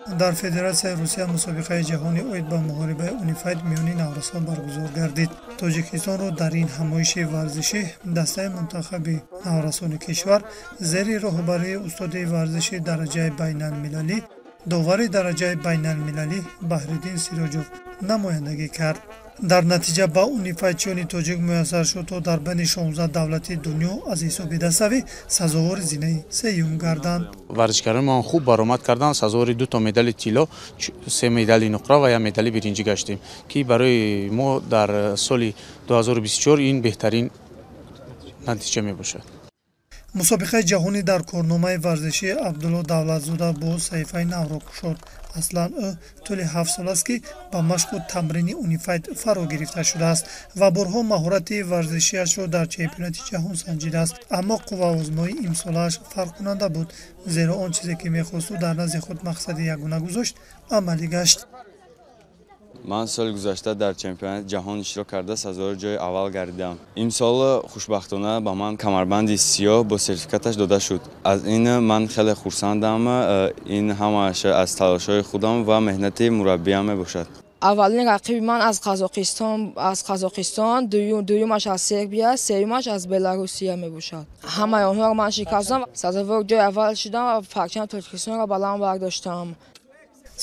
Дар Федератсияи Русия мусобиқаи ҷаҳонӣ оид ба муҳорибаи унифайт миёни наврасон баргузор гардид. Тоҷикистонро дар ин ҳамоиши варзишӣ дастаи мунтахаби наврасони кишвар зери роҳбарии устоди варзиши дараҷаи байналмилалӣ, довари дараҷаи байналмилалӣ Баҳриддин Сироҷов намояндагӣ кард. Дар натиҷа ба унифайтчиёни тоҷик муяссар шуд, то дар байни 16 давлати дунё аз ҳисоби даставӣ сазовори зинаи сеюм гарданд. Варзишгарони мо хуб баромад карданд, сазовори 2 медали тилло, 3 медали нуқра ва 1 медали биринҷӣ гаштем, ки барои мо дар соли 2024 ин беҳтарин натиҷа мебошад. Мусобиқаи ҷаҳонӣ дар корномаи варзишии Абдулло Давлатзода боз саҳифаи навро кушод. Аслан ӯ тӯли 7 сол аст, ки ба машқу тамрини унифайт фаро гирифта шудааст ва борҳо маҳорати варзишиашро дар чемпионати ҷаҳон санҷидааст. Аммо қувваозмоии имсолааш фарқкунанда буд, зеро он чизе ки мехосту дар назди худ мақсади ягона гузошт, амалӣ гашт. Ман соли гузашта дар чемпионати ҷаҳон иштирок карда, сазовори ҷои аввал гардидам. Имсол хушбахтона ба ман камарбанди сиёҳ бо сертификаташ дода шуд. Аз ин ман хеле хурсандам. Ин ҳамааш аз талошҳои худам ва меҳнати мураббиям мебошад. Аввалин рақиби ман аз Қазоқистон, дуюмаш аз Сербия, сеюмаш аз Беларусия мебошад. Ҳамаи онҳоро ман шикастам, сазовори ҷои аввал шудам ва парчами Тоҷикистонро баланд бардоштам.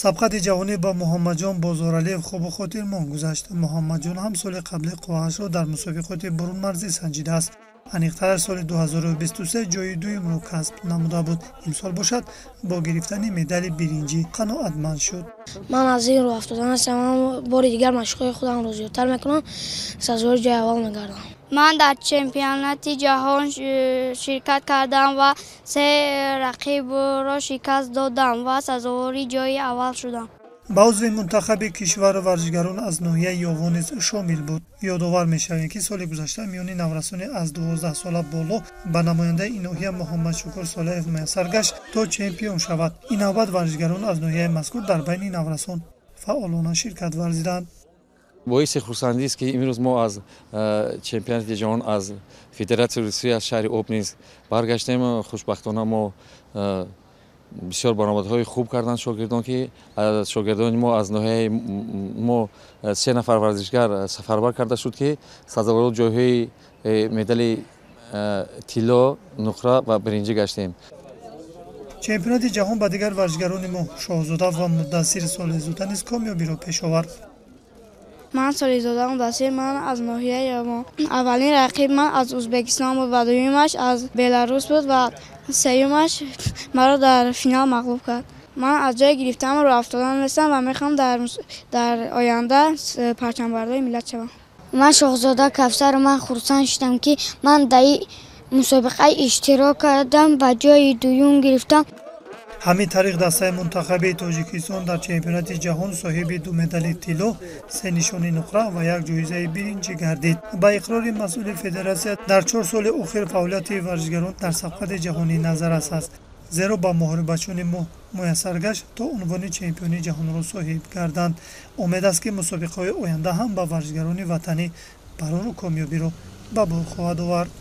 Сабқати ҷаҳонӣ ба Муҳаммадҷон Бозоралиев хубу хотирмон гузашт. Муҳаммадҷон ҳам соли қабли қувваашро дар мусобиқоти бурунмарзӣ санҷидааст. Аниқтараш соли 2023 ҷои дуюмро касб намуда буд. Имсол бошад бо гирифтани медали биринҷӣ қаноатманд шуд. Ман аз ин роҳ афтода нестам, бори дигар машқҳои худамро зиёдтар мекунам, сазовори ҷои аввал мегардам. Ман дар чемпионати ҷаҳон ширкат кардам ва 3 рақибро шикаст додам ва сазовори ҷои аввал шудам. Ба узви мунтахаби кишвар варзишгарон аз ноҳияи Ёвон низ шомил буд. Ёдовар мешавем, ки соли гузашта миёни наврасони аз 12 сола боло ба намояндаи ин ноҳия Муҳаммадшукур Солеҳев муяссар гашт, то чемпион шавад. Ин навбат варзишгарон аз ноҳияи мазкур дар байни наврасон фаъолона ширкат варзиданд. Боиси хурсандист, ки имрӯз мо аз чемпионати ҷаҳон аз Федератсияи Русия, аз шаҳри Обнинск баргаштем. Хушбахтона мо бисёр баромадҳои хуб карданд шогирдон, ки аз шогирдони мо аз ноҳияи мо 3 нафар варзишгар сафарбар карда шуд, ки сазовори ҷойҳои медали тилло, нуқра ва биринҷӣ гаштем. Чемпионати ҷаҳон ба дигар варзишгарони мо Шоҳзода ва Муддассир Солеҳзода низ комёбиро пеш овард. Ман Солеҳзода Муддассир, ман аз ноҳияи Ёвон. Аввалин рақиб ман аз Ӯзбекистон буд ва дуюмаш аз Беларус буд ва сеюмаш маро дар финал мағлуб кард. Ман аз ҷои гирифтаам роҳ афтода нестам ва мехоҳам дар оянда парчамбардори миллат шавам. Ман Шоҳзода Кавсар, ман хурсанд шудам, ки ман дар ин мусобиқа иштирок кардам ва ҷои дуюм гирифтам. Ҳамин тариқ дастаи мунтахаби Тоҷикистон дар чемпионати ҷаҳон соҳиби 2 медали тилло, 3 нишони нуқра ва 1 ҷоизаи биринҷӣ гардид. Ба иқрори масъули федератсия, дар 4 соли охир фаъолияти варзишгарон дар сабқати ҷаҳонӣ назаррас аст, зеро ба муҳорибачони мо муяссар гашт, то унвони чемпиони ҷаҳонро соҳиб гарданд. Умед аст, ки мусобиқаҳои оянда ҳам ба варзишгарони ватанӣ барору комёбиро ба бор хоҳад овард.